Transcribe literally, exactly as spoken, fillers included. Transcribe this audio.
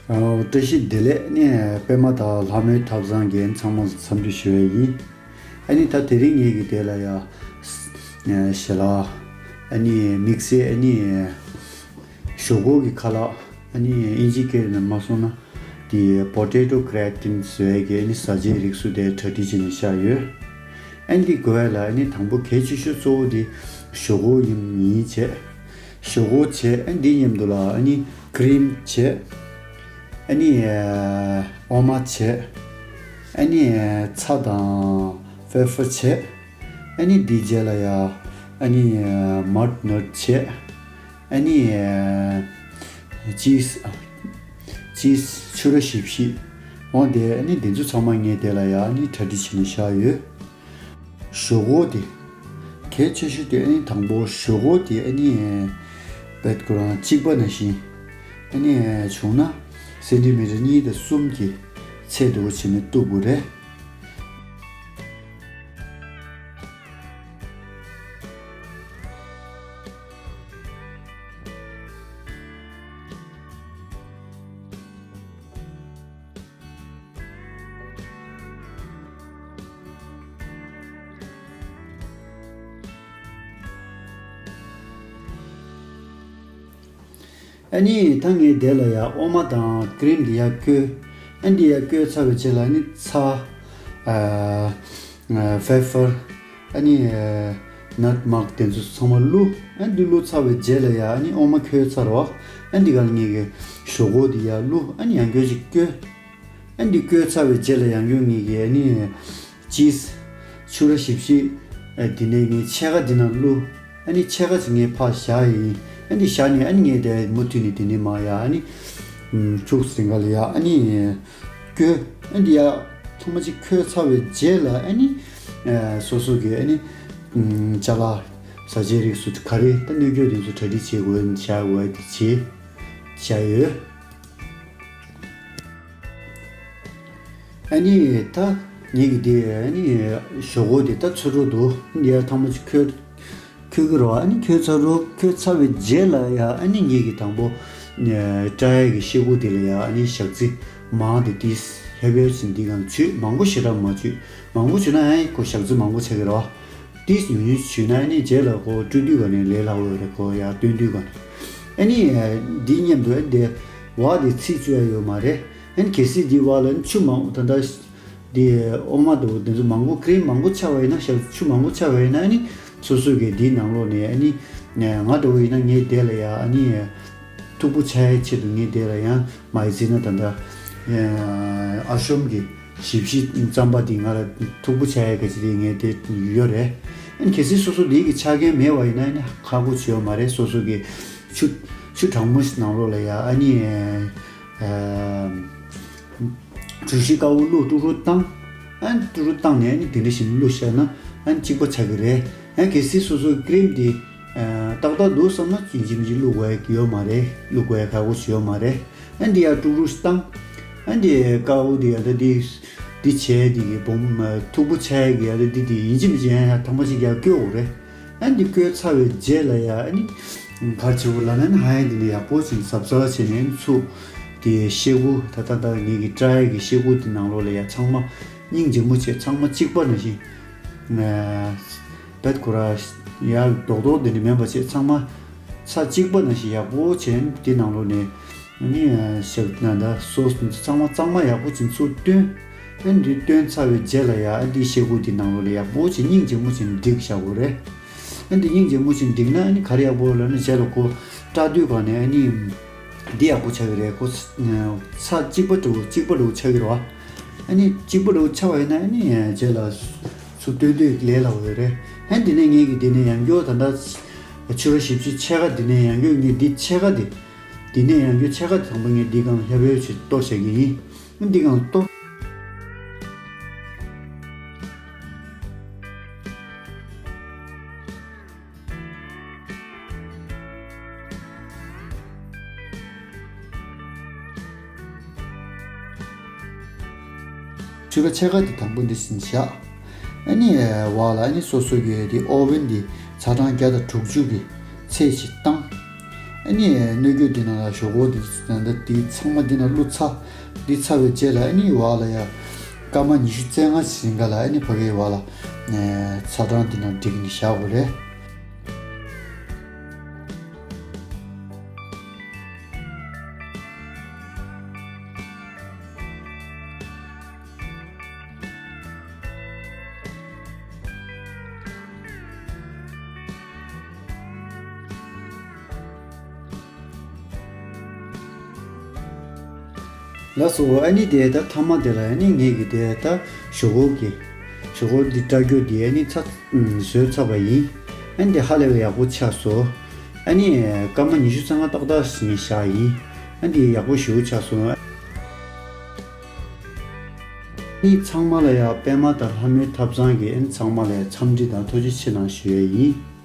ཨོ། བཀྲ་ཤིས་བདེ་ལེགས། ཨ་ནི་པད་མ་དང་ལྷ་མོའི་ཐབ་ཚང་གི་ཚང་མ་འཚམས་འདྲི་ཞུ་ཡས་ཡིན། ཨ་ནི་ད་དེ་རིང་ངེད་ཀྱི་དེ་ལ་ཡ་ཞལ་ལག་ཨ་ནི་དམིགས་བསལ་ཨ་ནི་ཞོག་ཁོག་གི་ཁ་ལག་ཨ་ནི་ཨིན་ཇི་སྐད་ནས་མ་སོང་ན་དེ་པོ་ཊེ་ཊོ་གྷི་རེ་ཊིན་ཟེར་ཡས་ཀྱི་ཨ་ནི་ཟ་ཆས་རིགས་སུ་དེ་གྲ་སྒྲིག་བྱས་ནས་བཞག་ཡོད། ཨ་ནི་དེ་དགོས་ཡས་ལ་ཨ་ནི་དང་པོ་གལ་ཆེ་ཤོས་གཙོ་བོ་དེ་ཞོག་ཁོག་ཡིན་ཡིན་བྱས། ཞོག་ཁོག་བྱས། ཨ་ནི་དེ་མཉམ་དུ་ལ་ཨ་ནི་ཀི་རིམ་བྱས། ཨ་ནི་ཨ་འོ་མ་བྱས། ཨ་ནི་ཨ་ཚྭ་དང་ཕེ་ཕར་བྱས། ཨ་ནི་དེའི་རྗེས་ལ་ཡ་ཨ་ནི་ཨ་མཱལ་ཊི་ནཊ་བྱས། ཨ་ནི་ཨ་ཅིས་ཅིས་ཕྱུ་ར་བཞི་བཞི། འོ་དེ་ཨ་ནི་དེ་ཚོ་ཚང་མ་ངས་དེ་ལ་ཡ་ཨ་ནི་གྲ་སྒྲིག་བྱས་ནས་བཞག་ཡོད། ཞོག་ཁོག་དེ། གལ་ཆེ་ཤོས་དེ་ཨ་ནི་དང་པོ་ཞོག་ཁོག་དེ་ཨ་ནི་བེད་ཁོ་རང་གཅིག་པ་ནང་བཞིན་ཨ་ནི་བྱུང་ན་སེན་ཊི་མི་ཊར་གཉིས་དང་གསུམ་གྱི་ཚད་དུ་བྱས་ནས་གཏུབ་དགོས་རེད། ཨ་ནི་ད་ངས་དེ་ལ་ཡ་འོ་མ་དང་ཀི་རིམ་དེ་ཡར་བསྐོལ། ཨ་ནི་དེ་ཡར་བསྐོལ་ཚར་བའི་རྗེས་ལ་ཨ་ནི་ཚྭ། ཨ་ཕེ་ཕར། ཨ་ནི་ནཊ་མག་དེ་ཚོ་ཚང་མ་བླུགས། ཨ་ནི་དེ་བླུགས་ཚར་བའི་རྗེས་ལ་ཡ་ཨ་ནི་འོ་མ་ཁོལ་ཚར་བ། ཨ་ནི་དེ་ག་ལ་ངས་ཀྱི་ཞོག་ཁོག་དེ་ཡར་བླུགས། ཨ་ནི་ཡང་བསྐྱར་ཅིག་བསྐོལ། ཨ་ནི་འདི་བསྐོལ་ཚར་བའི་རྗེས་ལ་ཡང་བསྐྱར་ངེད་ཀྱིས་ཨ་ནི་ཅིས་ཕྱུ་ར་བཞི་བཞི་འདི་ནས་ངས་ཕྱེད་ཀ་འདི་ནང་བླུགས། ཨ་ནི་ཕྱེད་ཀ་ཅིག་ངས་ཕར་བཞག་ཡིན། ཨ་ནི་བཞག་ནས་ཨ་ནི་ངས་དེ་མུ་མཐུད་ནས་འདི་ནས་མར་ཡ་ཨ་ནི་ཁྱུག་ཟིན་ག་ལ་ཡ་ཨ་ནི་བསྐོལ། ཨ་ནི་ཡ་ཐོག་མ་ཅིག་ཁོལ་ཚར་བའི་རྗེས་ལ་ཨ་ནི་སོ་སོ་གི་ཨ་ནི་ཅ་ལག་ཟ་ཆས་རིགས་སུ་ག་རེ་ད་སྣོད་སྐྱོ་དེ་ཚོ་གྲ་སྒྲིག་བྱེད་དགོས་བྱ་དགོས་དེ་བྱེད་བྱ་ཡོད། ཨ་ནི་ད་ངེད་ཀྱི་དེ་ཨ་ནི་ཞོག་ཁོག་དེ་ད་ཚོད་འགྲོ་འདུག་འདི་ཡར་ཐང་མ་ཅིག་ཁོལ་ཁོལ་གི་རོ། ཨ་ནི་ཁོལ་ཚར་རོ། ཁོལ་ཚར་བའི་རྗེས་ལ་ཡ་ཨ་ནི་ངེད་ཀྱི་དང་པོ་བཀྲ་ཡས་ཀྱི་ཤེལ་སྒོ་དེ་ལ་ཡ་ཨ་ནི་ཞག་རྩི་མང་དེ་དེ་ཧེ་བེ་ཅིན་འདི་གང་བྱུས་མང་པོ་ཞེ་དྲག་མ་བྱུས། མང་པོ་བྱུས་ན་ཨ་ནི་ཁོ་ཞག་རྩི་མང་པོ་ཆགས་ཀྱི་རོ། ཏིས་ཉུང་ཉུང་བྱུས་ན་ཨ་ནི་རྗེས་ལ་ཁོ་བཀྲུ་དུས་ག་ནས་ལས་སླ་བོ་རེད། ཁོ་ཡར་བཏོན་དུས་ག་ནས་ཨ་ནི་འདི་མཉམ་དུ་ཨ་འདི་བ་འདི་ཚིག་བཅུག་ཡ་ཡོད་མ་རེད། ཨ་ནི་གལ་སྲིད་འདི་བ་ལ་ཆུ་མང་པོ་ད་ལྟ་འདི་འོ་མ་དང་འདི་ཚོ་མང་པོ་ཀི་རིམ་མང་པོ་ཆགས་པ་ཡིན་ན་ཞག་ཆུ་མང་པོ་ཆགས་པ་ཡིན་ན་ཨ་ནི་སོ་སོ་གི་འདིའི་ནང་ལོགས་ནས་ཨ་ནི་ང་འདྲ་བོ་ཡིན་ན་ངའི་དེ་ལ་ཡ་ཨ་ནི་མཐུག་པོ་ཆགས་ཡའི་ཆེད་དུ་ངའི་དེ་ལ་ཡང་མ་ཡི་ཟིན་ན་ད་ལྟ་ཨ་ཤོམ་གི་ཞིབ་ཞིབ་རྩམ་པ་འདི་ང་ལ་མཐུག་པོ་ཆགས་ཡ་ག་ཅི་རེད་ངས་དེ་ཡོད་རེད། ཨ་ནི་གལ་སྲིད་སོ་སོ་འདི་གི་ཆ་རྐྱེན་མེད་པ་ཡིན་ན་ཨ་ནི་ཁག་པོ་བྱེད་ཡོད་མ་རེད། སོ་སོ་གི་ཆུ་ཆུ་གྲང་མོ་ཞིག་ནང་ལོགས་ལ་ཡ་ཨ་ནི་ཨ་གྲུ་བཞི་དཀར་པོ་བླུགས་དཀྲུག་དཀྲུག་བཏང་། ཨ་ནི་དཀྲུག་དཀྲུག་བཏང་ནས་ཨ་ནི་དེ་འདྲ་ཞིག་བླུགས་བཞག་ན་ཨ་ནི་གཅིག་པ་ཆགས་ཀྱི་རེད། ཨ་ནི་གལ་སྲིད་སོ་སོ་ཀི་རིམ་འདི་ཏག་ཏག་འདུག་བསམ་ན་ཡིན་གཅིག་མིན་གཅིག་བླུགས་དགོས་ཡ་ཡོད་མ་རེད། བླུགས་དགོས་ཡ་ཁག་པོ་ཞིག་ཡོད་མ་རེད། ཨ་ནི་འདི་ཡར་དཀྲུག་དཀྲུག་བཏང་། ཨ་ནི་འདི་དཀར་པོ་འདི་ཡ་ད་འདི་འདི་བྱས་འདི་གི་སྦོམ་མཐུག་པོ་ཆགས་ཡ་གི་ཡ་ད་འདི་འདི་ཡིན་གཅིག་མིན་གཅིག་ཡང་ཡང་ཐང་པ་ཅིག་ཡར་བསྐོལ་དགོས་རེད། ཨ་ནི་འདི་བསྐོལ་ཚར་བའི་རྗེས་ལ་ཡ་ཨ་ནི་གར་བྱེད་པོ་ལ་ན་ནི་ཧ་ཡང་འདི་ནི་ཡག་པོ་ཅིག་གཟབ་གཟབ་བྱས་ནས་ཚུགས་དེ་ཤེལ་སྒོ་ད་ད་ད་ངེད་ཀྱི་བཀྲ་ཡ་གི་ཤེལ་སྒོ་འདི་ནང་ལོགས་ལ་ཡ་ཚང་མ་སྙིང་རྗེ་མོ་བྱས་ཚང་མ་གཅིག་པ་ནང་བཞིན། བེད་ཁོ་ར་ཡ་རྡོག་རྡོག་འདི་ནི་མེད་པ་བྱས་ཚང་མ་ཚ་གཅིག་པ་ནང་བཞིན་ཡག་པོ་བྱས་འདི་ནང་ལོགས་ནས། ནི་ཞབས་ན་ད་སོ་སོ་ཚང་མ་གཙང་མ་ཡག་པོ་ཅིག་ཚུར་བཏོན། ཨ་འདི་བཏོན་ཚར་བའི་རྗེས་ལ་ཡ་ཨ་འདི་ཤེལ་སྒོ་འདི་ནང་ལོགས་ལ་ཡག་པོ་ཅིག་སྙིང་རྗེ་མོ་ཅིག་འགྲིག་བཞག་དགོས་རེད། ཨ་འདི་སྙིང་རྗེ་མོ་ཅིག་འགྲིག་ན་ཨ་ནི་ག་རེ་ཡག་པོ་ལབ་ན་རྗེས་ལ་ཁོ་བཀྲ་དུས་ག་ནས་ཨ་ནི་འདི་ཡག་པོ་ཆགས་ཀྱི་རེད། ཁོ་ཚ་གཅིག་པ་འདྲ་བོ་གཅིག་པ་འདྲ་བོ་ཆགས་ཀྱི་རེད་བ། ཨ་ནི་གཅིག་པ་འདྲ་བོ་ཆགས་པ་ཡིན་ན་ཨ་ནི་རྗེས་ལ་ཚུར་བཏོན་དུས་ལས་སླ་བོ་ཡོད་རེད། ཨ་འདི་ནས་ངེད་ཀྱི་འདི་ནས་ཡང་སྐྱོར་ད་ལྟ་ཕྱུ་ར་བཞི་བཅུ་ཕྱེད་ཀ་འདི་ནས་ཡང་སྐྱོར་ངེད་འདི་ཕྱེད་ཀ་འདི། དེ་ནས་ཡང་བསྐྱར་ཕྱེད་ཀ་དང་པོ་ངས་འདི་སྒང་ལྷོད་ལྷོད་བྱས་གཏོར་བྱ་གི་ཡིན། འདི་སྒང་གཏོར། ཕྱུ་ར་ཕྱེད་ཀ་དེ་དང་པོ་འདི་བཞིན་བཞག་ཨ་ནི་བ་ལ་ཨ་ནི་སོ་སོ་གི་དེ་ཨོ་ཝན་དེ་ཚ་གྲང་བརྒྱ་དང་དྲུག་ཅུ་གི་ཚད་ཅིག་བཏང་། ཨ་ནི་སྣོད་བཀོད་འདི་ནང་ལ་ཞོག་ཁོག་འདི་ད་ལྟ་འདི་ཚང་མ་འདི་ནང་བླུགས་ཚར། འདི་ཚར་བའི་རྗེས་ལ་ཨ་ནི་བར་ལ་ཡ་སྐར་མ་ཉི་ཤུ་རྩ་ལྔ་ཞིག་ག་ལ་ཨ་ནི་ཕ་གིའི་བར་ལ་ཚ་གྲང་འདི་ནང་སྒྲིག་ནས་བཞག་དགོས་རེད། ལགས་སོ། ཨ་ནི་དེ་ད་མཐའ་མ་དེ་ལ་ཨ་ནི་ངེད་ཀྱི་དེ་ད་ཞོག་ཁོག་གི་ཞོག་ཁོག་འདི་སྐྲ་རྒྱོ་འདི་ཨ་ནི་ཚ་བཟོས་ཚར་བ་ཡིན། ཨ་ནི་དེ་ཧ་ལས་པའི་ཡག་པོ་ཆགས་སོང་། ཨ་ནི་སྐར་མ་ཉི་ཤུ་རྩ་ལྔ་ཏག་ཏག་ཞིག་བཞག་ཡིན། ཨ་ནི་དེ་ཡག་པོ་ཞེ་པོ་ཆགས་སོང་། ཨ་ནི་ཚང་མ་ལ་ཡང་པད་མ་དང་ལྷ་མོའི་ཐབ་ཚང་གི་ཨ་ནི་ཚང་མ་ལ་ཡང་འཚམས་འདྲི་དང་ཐུགས་རྗེ་ཆེ་གནང་ཞུ་ཡས་ཡིན།